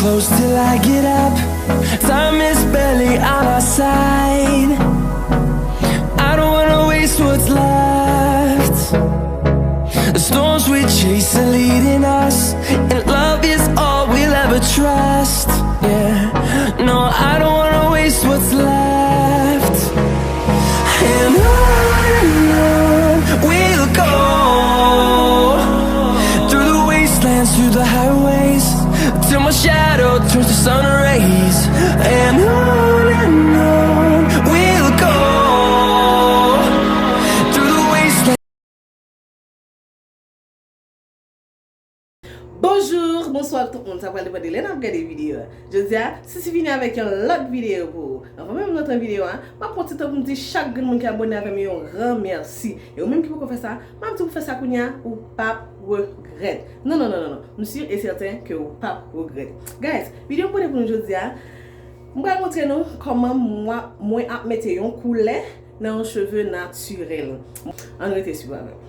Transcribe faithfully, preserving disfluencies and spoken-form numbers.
Close till I get up. Time is barely on our side. I don't wanna waste what's left. The storms we chase are leading us, and love is all we'll ever trust. Yeah, no, I don't wanna waste what's left. And on and on we'll go, through the wastelands, through the highways, till my shadow turns to sun rays. And on and on we'll go, through the wastelands. Bonjou, bonswa tout moun, sa pral depann de lè n ap gade videyo a. Jodi a, Sisi vini avèk yon lòt videyo pou ou. Anvan menm nou antre nan videyo a, m ap pran ti tan pou m di chak grenn moun ki abòne avè m yon gran mèsi. E ou menm ki poko fè sa, m ap di w fè sa kounye a, ou p ap regrèt. Non, non, non, non, non. M si e sèten ke ou p ap regrèt. Guys, videyo m pote pou nou jodi a, m pral montre nou kòman mwen, mwen ap mete yon koulè nan yon cheve natirèl. Ann rete swiv avè m.